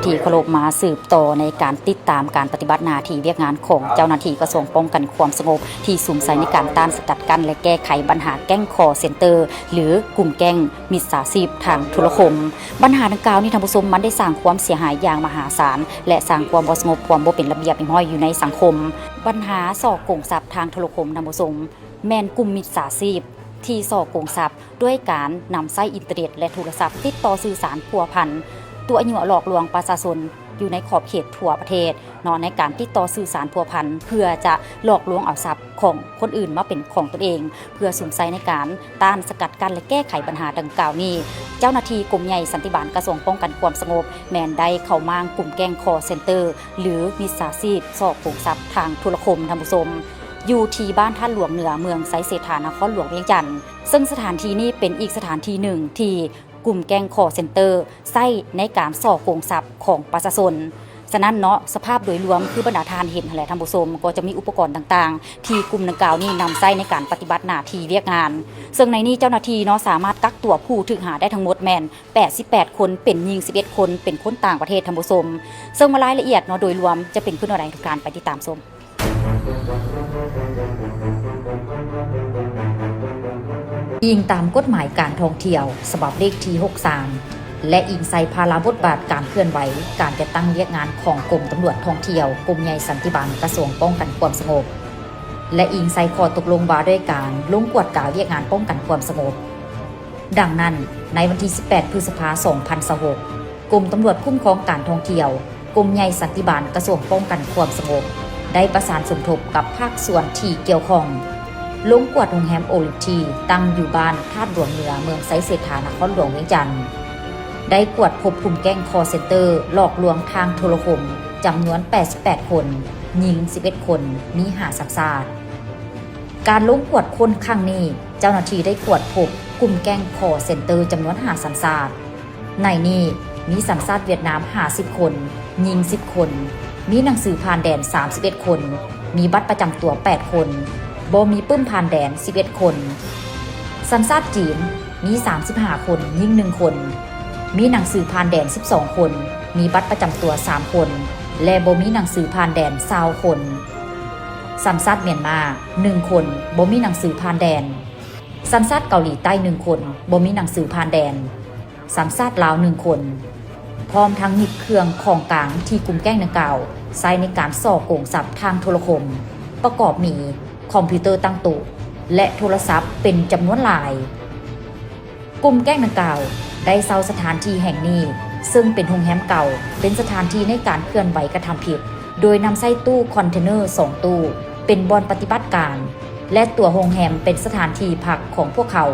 ທີ່ເຄົາລົບ ມາສືບຕໍ່ໃນການຕິດຕາມການປະຕິບັດໜ້າທີ່ວຽກງານຂອງເຈົ້າໜ້າທີ່ກະຊວງປ້ອງກັນຄວາມສະຫງົບ ທີ່ສຸມໃສ່ໃນການຕ້ານສະກັດກັ້ນ ແລະ ແກ້ໄຂບັນຫາແກ້ງຄໍເຊັນເຕີ ຫຼື ກຸ່ມແກ້ງມິດສາຊີບທາງໂທລະຄົມ. ບັນຫາດັ່ງກ່າວນີ້ ທ່ານຜູ້ຊົມ, ມັນໄດ້ສ້າງຄວາມເສຍຫາຍຢ່າງມະຫາສານ ແລະ ສ້າງຄວາມບໍ່ສະຫງົບ, ຄວາມບໍ່ເປັນລະບຽບຮຽບຮ້ອຍຢູ່ໃນສັງຄົມ. ບັນຫາສໍ້ໂກງຊັບທາງໂທລະຄົມ, ທ່ານຜູ້ຊົມ, ແມ່ນກຸ່ມມິດສາຊີບທີ່ສໍ້ໂກງຊັບ ດ້ວຍການນຳໃຊ້ອິນເຕີເນັດ ແລະ ໂທລະສັບ ຕິດຕໍ່ສື່ສານພົວພັນ, ຕົວະຍົວະຫຼອກລວງປະຊາຊົນຢູ່ໃນຂອບເຂດທົ່ວປະເທດເນາະ, ໃນການຕິດຕໍ່ສື່ສານພົວພັນ ເພື່ອຈະຫຼອກລວງເອົາຊັບຂອງຄົນອື່ນມາເປັນຂອງຕົນເອງ, ເພື່ອສຸມໃສ່ໃນການຕ້ານສະກັດກັ້ນ ແລະ ແກ້ໄຂບັນຫາດັ່ງກ່າວນີ້. ເຈົ້າໜ້າທີ່ກົມໃຫຍ່ສັນຕິບານກະຊວງປ້ອງກັນຄວາມສະຫງົບ ແມ່ນໄດ້ເຂົ້າມ້າງກຸ່ມແກ້ງຄໍເຊັນເຕີ ຫຼື ມິດສາຊີບສໍ້ໂກງຊັບທາງໂທລະຄົມ, ທ່ານຜູ້ຊົມ, ຢູ່ທີ່ບ້ານທາດຫຼວງເໜືອ ເມືອງໄຊເສດຖາ ນະຄອນຫຼວງວຽງຈັນ. ເຊິ່ງສະຖານທີ່ນີ້ເປັນອີກສະຖານທີ່ໜຶ່ງທີ່ກຸ່ມແກ້ງຄໍເຊັນເຕີໃຊ້ໃນການສໍ້ໂກງຊັບຂອງປະຊາຊົນ. ສະນັ້ນເນາະ, ສະພາບໂດຍລວມຄືບັນດາທ່ານເຫັນຫັ້ນແຫຼະ, ທ່ານຜູ້ຊົມ, ກໍຈະມີອຸປະກອນຕ່າງໆ ທີ່ກຸ່ມດັ່ງກ່າວນີ້ນຳໃຊ້ໃນການປະຕິບັດໜ້າທີ່ວຽກງານ. ເຊິ່ງໃນນີ້ເຈົ້າໜ້າທີ່ເນາະ ສາມາດກັກຕົວຜູ້ຖືກຫາໄດ້ທັງໝົດແມ່ນ ແປດສິບແປດຄົນ, ເປັນຍິງສິບເອັດຄົນ, ເປັນຄົນຕ່າງປະເທດ, ທ່ານຜູ້ຊົມ. ເຊິ່ງມາລາຍລະອຽດເນາະ ໂດຍລວມຈະເປັນຄືແນວໃດ, ທຸກທ່ານໄປຕິດຕາມຊົມ. ອີງຕາມກົດໝາຍການທ່ອງທ່ຽວ ສະບັບເລກທີຫົກສາມ ແລະ ອີງໃສ່ພາລະບົດບາດການເຄື່ອນໄຫວການຈັດຕັ້ງວຽກງານຂອງກົມຕຳຫຼວດທ່ອງທ່ຽວ, ກົມໃຫຍ່ສັນຕິບານກະຊວງປ້ອງກັນຄວາມສະຫງົບ ແລະ ອີງໃສ່ຂໍ້ຕົກລົງວ່າດ້ວຍການລົງກວດກາວຽກງານປ້ອງກັນຄວາມສະຫງົບ. ດັ່ງນັ້ນ, ໃນວັນທີສິບແປດ ພຶດສະພາ ສອງພັນຊາວຫົກ, ກົມຕຳຫຼວດຄຸ້ມຄອງການທ່ອງທ່ຽວ, ກົມໃຫຍ່ສັນຕິບານກະຊວງປ້ອງກັນຄວາມສະຫງົບ ໄດ້ປະສານສົມທົບກັບພາກສ່ວນທີ່ກ່ຽວຂ້ອງ, ລົງກວດໂຮງແຮມໂອລິກທີ ຕັ້ງຢູ່ບ້ານທາດຫຼວງເໜືອ ເມືອງໄຊເສດຖາ ນະຄອນຫຼວງວຽງຈັນ, ໄດ້ກວດພົບກຸ່ມແກ້ງຄໍເຊັນເຕີຫຼອກລວງທາງໂທລະຄົມ ຈຳນວນແປດສິບແປດຄົນ, ຍິງສິບເອັດຄົນ, ມີຫ້າສັນຊາດ. ການລົງກວດຄົ້ນຄັ້ງນີ້, ເຈົ້າໜ້າທີ່ໄດ້ກວດພົບກຸ່ມແກ້ງຄໍເຊັນເຕີຈຳນວນຫ້າສັນຊາດ. ໃນນີ້ມີສັນຊາດຫວຽດນາມຫ້າສິບຄົນ, ຍິງສິບຄົນ, ມີໜັງສືຜ່ານແດນສາມສິບເອັດຄົນ, ມີບັດປະຈຳຕົວແປດຄົນ, ບໍ່ມີປຶ້ມຜ່ານແດນສິບເອັດຄົນ. ສັນຊາດຈີນມີສາມສິບຫ້າຄົນ, ຍິງໜຶ່ງຄົນ, ມີໜັງສືຜ່ານແດນສິບສອງຄົນ, ມີບັດປະຈຳຕົວສາມຄົນ ແລະ ບໍ່ມີໜັງສືຜ່ານແດນຊາວຄົນ. ສັນຊາດມຽນມາໜຶ່ງຄົນ, ບໍ່ມີໜັງສືຜ່ານແດນ. ສັນຊາດເກົາຫຼີໃຕ້ໜຶ່ງຄົນ, ບໍ່ມີໜັງສືຜ່ານແດນ. ສັນຊາດລາວໜຶ່ງຄົນ, ພ້ອມທັງຍຶດເຄື່ອງຂອງກາງທີ່ກຸ່ມແກ້ງດັ່ງກ່າວໃຊ້ໃນການສໍ້ໂກງຊັບທາງໂທລະຄົມ, ປະກອບມີຄອມພິວເຕີຕັ້ງໂຕະ ແລະ ໂທລະສັບເປັນຈຳນວນຫຼາຍ. ກຸ່ມແກ້ງດັ່ງກ່າວໄດ້ເຊົ່າສະຖານທີ່ແຫ່ງນີ້, ເຊິ່ງເປັນໂຮງແຮມເກົ່າ, ເປັນສະຖານທີ່ໃນການເຄື່ອນໄຫວກະທຳຜິດ, ໂດຍນຳໃຊ້ຕູ້ຄອນເທນເນີສອງຕູ້ເປັນບ່ອນປະຕິບັດການ ແລະ ຕົວໂຮງແຮມເປັນສະຖານທີ່ພັກຂອງພວກເຂົາ.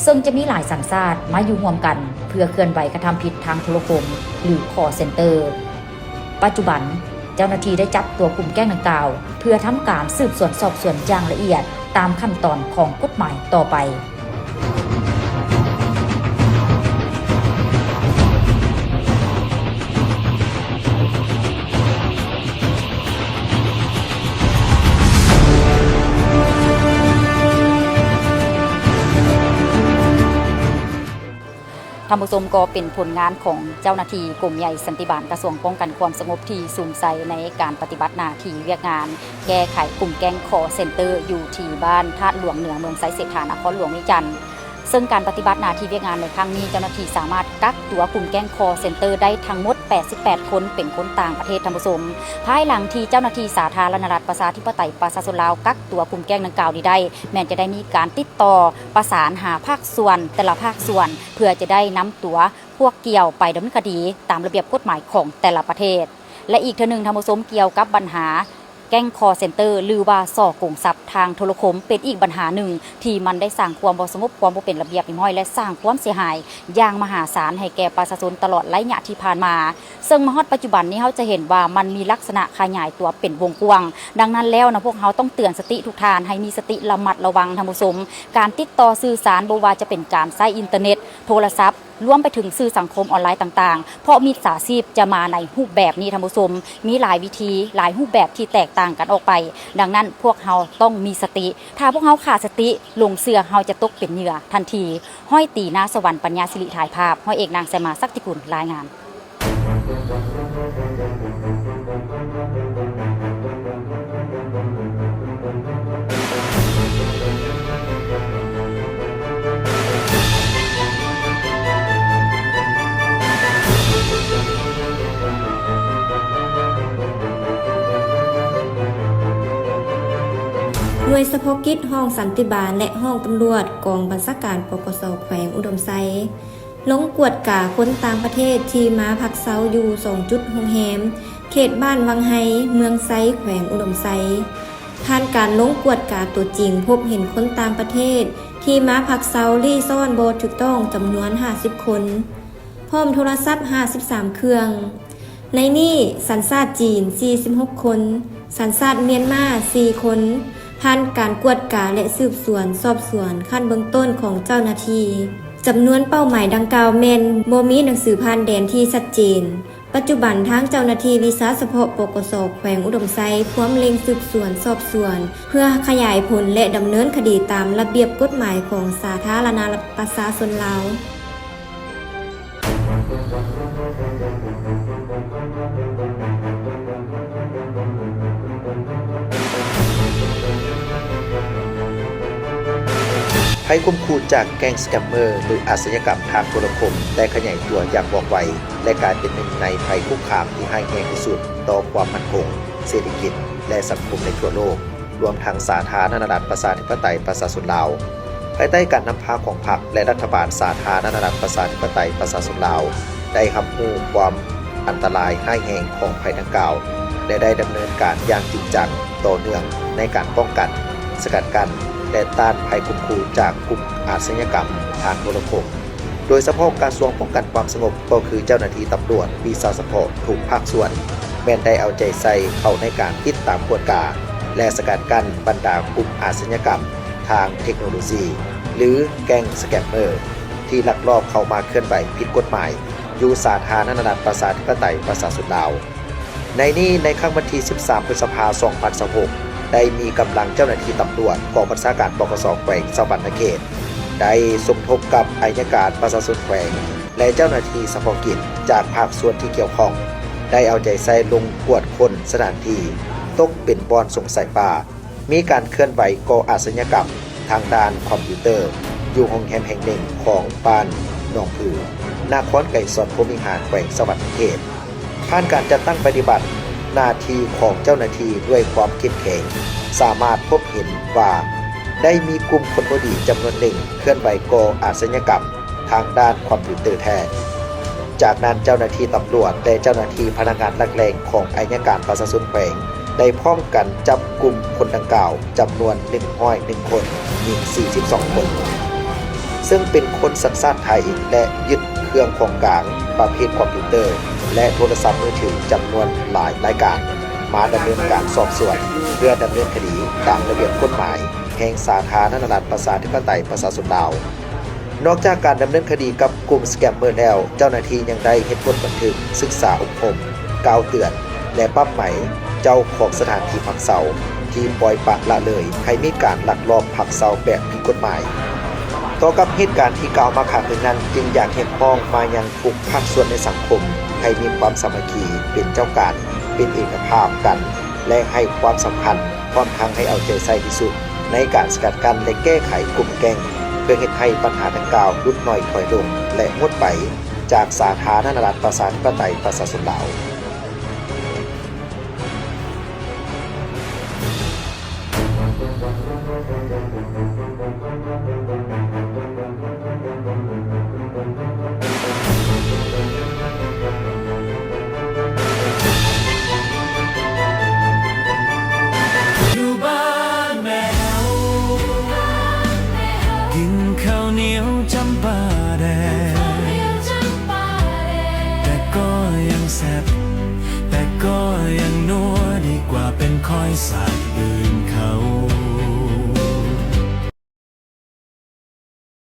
ເຊິ່ງຈະມີຫຼາຍສັນຊາດມາຢູ່ຮ່ວມກັນເພື່ອເຄື່ອນໄຫວກະທຳຜິດທາງໂທລະຄົມ ຫຼື ຄໍເຊັນເຕີ. ປັດຈຸບັນ, ເຈົ້າໜ້າທີ່ໄດ້ຈັບຕົວກຸ່ມແກ້ງດັ່ງກ່າວ ເພື່ອທຳການສືບສວນສອບສວນຢ່າງລະອຽດຕາມຂັ້ນຕອນຂອງກົດໝາຍຕໍ່ໄປ. ທ່ານຜູ້ຊົມ, ກໍເປັນຜົນງານຂອງເຈົ້າໜ້າທີ່ກົມໃຫຍ່ສັນຕິບານກະຊວງປ້ອງກັນຄວາມສະຫງົບ ທີ່ສຸມໃສ່ໃນການປະຕິບັດໜ້າທີ່ວຽກງານແກ້ໄຂກຸ່ມແກ້ງຄໍເຊັນເຕີ ຢູ່ທີ່ບ້ານທາດຫຼວງເໜືອ ເມືອງໄຊເສດຖາ ນະຄອນຫຼວງວຽງຈັນ. ເຊິ່ງການປະຕິບັດໜ້າທີ່ວຽກງານໃນຄັ້ງນີ້, ເຈົ້າໜ້າທີ່ສາມາດກັກຕົວກຸ່ມແກ້ງຄໍເຊັນເຕີໄດ້ທັງໝົດແປດສິບແປດຄົນ ເປັນຄົນຕ່າງປະເທດ, ທ່ານຜູ້ຊົມ. ພາຍຫຼັງທີ່ເຈົ້າໜ້າທີ່ສາທາລະນະລັດ ປະຊາທິປະໄຕ ປະຊາຊົນລາວ ກັກຕົວກຸ່ມແກ້ງດັ່ງກ່າວນີ້ໄດ້, ແມ່ນຈະໄດ້ມີການຕິດຕໍ່ປະສານຫາພາກສ່ວນ, ແຕ່ລະພາກສ່ວນ ເພື່ອຈະໄດ້ນຳຕົວພວກກ່ຽວໄປດຳເນີນຄະດີຕາມລະບຽບກົດໝາຍຂອງແຕ່ລະປະເທດ. ແລະ ອີກເທື່ອໜຶ່ງ, ທ່ານຜູ້ຊົມ, ກ່ຽວກັບບັນຫາ ແກ້ງຄໍເຊັນເຕີ ຫຼືວ່າສໍ້ໂກງຊັບທາງໂທລະຄົມ ເປັນອີກບັນຫາໜຶ່ງທີ່ມັນໄດ້ສ້າງຄວາມບໍ່ສະຫງົບ, ຄວາມບໍ່ເປັນລະບຽບຮຽບຮ້ອຍ ແລະ ສ້າງຄວາມເສຍຫາຍຢ່າງມະຫາສານໃຫ້ແກ່ປະຊາຊົນຕະຫຼອດໄລຍະທີ່ຜ່ານມາ. ເຊິ່ງມາຮອດປັດຈຸບັນນີ້ ເຮົາຈະເຫັນວ່າມັນມີລັກສະນະຂະຫຍາຍຕົວເປັນວົງກວ້າງ. ດັ່ງນັ້ນແລ້ວນະ, ພວກເຮົາຕ້ອງເຕືອນສະຕິທຸກທ່ານໃຫ້ມີສະຕິລະມັດລະວັງ, ທ່ານຜູ້ຊົມ. ການຕິດຕໍ່ສື່ສານ, ບໍ່ວ່າຈະເປັນການໃຊ້ອິນເຕີເນັດ, ໂທລະສັບ, ລວມໄປເຖິງສື່ສັງຄົມອອນລາຍຕ່າງໆ, ເພາະມິດສາຊີບຈະມາໃນຮູບແບບນີ້, ທ່ານຜູ້ຊົມ, ມີຫຼາຍວິທີ, ຫຼາຍຮູບແບບທີ່ແຕກຕ່າງກັນອອກໄປ. ດັ່ງນັ້ນ, ພວກເຮົາຕ້ອງມີສະຕິ. ຖ້າພວກເຮົາຂາດສະຕິ, ຫຼົງເຊື່ອ, ເຮົາຈະຕົກເປັນເຫຍື່ອທັນທີ. ຮ້ອຍຕີ ນາສະຫວັນ ປັນຍາສິລິ ຖ່າຍພາບ. ຮ້ອຍເອກ ນາງ ໄຊມາ ສັກຕິກຸນ ລາຍງານ. ໜ່ວຍສະເພາະກິດຫ້ອງສັນຕິບານ ແລະ ຫ້ອງຕຳຫຼວດກອງບັນຊາການ ປກສ ແຂວງອຸດົມໄຊ ລົງກວດກາຄົນຕ່າງປະເທດທີ່ມາພັກເຊົາຢູ່ສອງຈຸດໂຮງແຮມ ເຂດບ້ານວັງໄຮ ເມືອງໄຊ ແຂວງອຸດົມໄຊ. ຜ່ານການລົງກວດກາຕົວຈິງ, ພົບເຫັນຄົນຕ່າງປະເທດທີ່ມາພັກເຊົາລີ້ຊ້ອນບໍ່ຖືກຕ້ອງຈຳນວນຫ້າສິບຄົນ, ພ້ອມໂທລະສັບຫ້າສິບສາມເຄື່ອງ. ໃນນີ້ສັນຊາດຈີນສີ່ສິບຫົກຄົນ, ສັນຊາດມຽນມາສີ່ຄົນ. ຜ່ານການກວດກາ ແລະ ສືບສວນສອບສວນຂັ້ນເບື້ອງຕົ້ນຂອງເຈົ້າໜ້າທີ່, ຈຳນວນເປົ້າໝາຍດັ່ງກ່າວແມ່ນບໍ່ມີໜັງສືຜ່ານແດນທີ່ຊັດເຈນ. ປັດຈຸບັນທາງເຈົ້າໜ້າທີ່ວິຊາສະເພາະ ປກສ ແຂວງອຸດົມໄຊ ພວມເລັ່ງສືບສວນສອບສວນ ເພື່ອຂະຫຍາຍຜົນ ແລະ ດຳເນີນຄະດີຕາມລະບຽບກົດໝາຍຂອງສາທາລະນະລັດປະຊາຊົນລາວ. ໄພຂົ່ມຂູ່ຈາກແກ້ງສະແກມເມີ ຫຼື ອາຊະຍາກຳທາງໂທລະຄົມ ໄດ້ຂະຫຍາຍຕົວຢ່າງວ່ອງໄວ ແລະ ກາຍເປັນໜຶ່ງໃນໄພຄຸກຄາມທີ່ຮ້າຍແຮງທີ່ສຸດຕໍ່ຄວາມໝັ້ນຄົງ, ເສດຖະກິດ ແລະ ສັງຄົມໃນທົ່ວໂລກ, ລວມທັງສາທາລະນະລັດປະຊາທິປະໄຕປະຊາຊົນລາວ. ພາຍໃຕ້ການນຳພາຂອງພັກ ແລະ ລັດຖະບານສາທາລະນະລັດປະຊາທິປະໄຕປະຊາຊົນລາວ ໄດ້ຮັບຮູ້ຄວາມອັນຕະລາຍຮ້າຍແຮງຂອງໄພດັ່ງກ່າວ ແລະ ໄດ້ດຳເນີນການຢ່າງຈິງຈັງ, ຕໍ່ເນື່ອງໃນການປ້ອງກັນ, ສະກັດກັ້ນ ແລະ ຕ້ານໄພຂົ່ມຂູ່ຈາກກຸ່ມອາຊະຍາກຳທາງໂທລະຄົມ. ໂດຍສະເພາະກະຊວງປ້ອງກັນຄວາມສະຫງົບ ກໍຄືເຈົ້າໜ້າທີ່ຕຳຫຼວດວິຊາສະເພາະທຸກພາກສ່ວນ ແມ່ນໄດ້ເອົາໃຈໃສ່ເຂົ້າໃນການຕິດຕາມກວດກາ ແລະ ສະກັດກັ້ນບັນດາກຸ່ມອາຊະຍາກຳທາງເທັກໂນໂລຊີ ຫຼື ແກ້ງສະແກມເມີ ທີ່ລັກລອບເຂົ້າມາເຄື່ອນໄຫວຜິດກົດໝາຍຢູ່ສາທາລະນະລັດປະຊາທິປະໄຕປະຊາຊົນລາວ. ໃນນີ້, ໃນຄ່ຳວັນທີສິບສາມ ພຶດສະພາ ສອງພັນຊາວຫົກ ໄດ້ມີກຳລັງເຈົ້າໜ້າທີ່ຕຳຫຼວດ ກອງບັນຊາການ ປກສ ແຂວງສະຫວັນນະເຂດ ໄດ້ສົມທົບກັບໄອຍະການປະຊາຊົນແຂວງ ແລະ ເຈົ້າໜ້າທີ່ສະເພາະກິດຈາກພາກສ່ວນທີ່ກ່ຽວຂ້ອງ ໄດ້ເອົາໃຈໃສ່ລົງກວດຄົ້ນສະຖານທີ່ຕົກເປັນບ່ອນສົງໄສວ່າ ມີການເຄື່ອນໄຫວກໍ່ອາຊະຍາກຳທາງດ້ານຄອມພິວເຕີ ຢູ່ໂຮງແຮມແຫ່ງໜຶ່ງຂອງບ້ານໜອງຜື ນະຄອນໄກສອນພົມວິຫານ ແຂວງສະຫວັນນະເຂດ. ຜ່ານການຈັດຕັ້ງປະຕິບັດໜ້າທີ່ຂອງເຈົ້າໜ້າທີ່ດ້ວຍຄວາມເຂັ້ມແຂງ, ສາມາດພົບເຫັນວ່າໄດ້ມີກຸ່ມຄົນບໍ່ດີຈຳນວນໜຶ່ງເຄື່ອນໄຫວກໍ່ອາຊະຍາກຳ ທາງດ້ານຄອມພິວເຕີແທ້. ຈາກນັ້ນເຈົ້າໜ້າທີ່ຕຳຫຼວດ ແລະ ເຈົ້າໜ້າທີ່ພະນັກງານຫຼັກແຫຼ່ງຂອງໄອຍະການປະຊາຊົນແຂວງ ໄດ້ພ້ອມກັນຈັບກຸ່ມຄົນດັ່ງກ່າວຈຳນວນໜຶ່ງຮ້ອຍໜຶ່ງຄົນ, ຍິງສີ່ສິບສອງຄົນ, ເຊິ່ງເປັນຄົນສັນຊາດໄທ ແລະ ຍຶດເຄື່ອງຂອງກາງປະເພດຄອມພິວເຕີ ແລະ ໂທລະສັບມືຖືຈຳນວນຫຼາຍລາຍການ ມາດຳເນີນການສອບສວນ ເພື່ອດຳເນີນຄະດີຕາມລະບຽບກົດໝາຍແຫ່ງສາທາລະນະລັດປະຊາທິປະໄຕປະຊາຊົນລາວ. ນອກຈາກການດຳເນີນຄະດີກັບກຸ່ມສະແກມເມີແລ້ວ, ເຈົ້າໜ້າທີ່ຍັງໄດ້ເຮັດບົດບັນທຶກສຶກສາອົບຮົມ, ກ່າວເຕືອນ ແລະ ປັບໃໝເຈົ້າຂອງສະຖານທີ່ພັກເຊົາທີ່ປ່ອຍປະລະເລີຍໃຫ້ມີການລັກລອບພັກເຊົາແບບຜິດກົດໝາຍ. ຕໍ່ກັບເຫດການທີ່ກ່າວມາຂ້າງເທິງນັ້ນ, ຈຶ່ງຢາກຮຽກຮ້ອງມາຍັງທຸກພາກສ່ວນໃນສັງຄົມໃຫ້ມີຄວາມສາມັກຄີ, ເປັນເຈົ້າການ, ເປັນເອກະພາບກັນ ແລະ ໃຫ້ຄວາມສຳຄັນ ພ້ອມທັງໃຫ້ເອົາໃຈໃສ່ທີ່ສຸດໃນການສະກັດກັ້ນ ແລະ ແກ້ໄຂກຸ່ມແກ້ງ ເພື່ອເຮັດໃຫ້ບັນຫາດັ່ງກ່າວຫຼຸດໜ້ອຍຖອຍລົງ ແລະ ໝົດໄປຈາກສາທາລະນະລັດປະຊາທິປະໄຕປະຊາຊົນລາວ.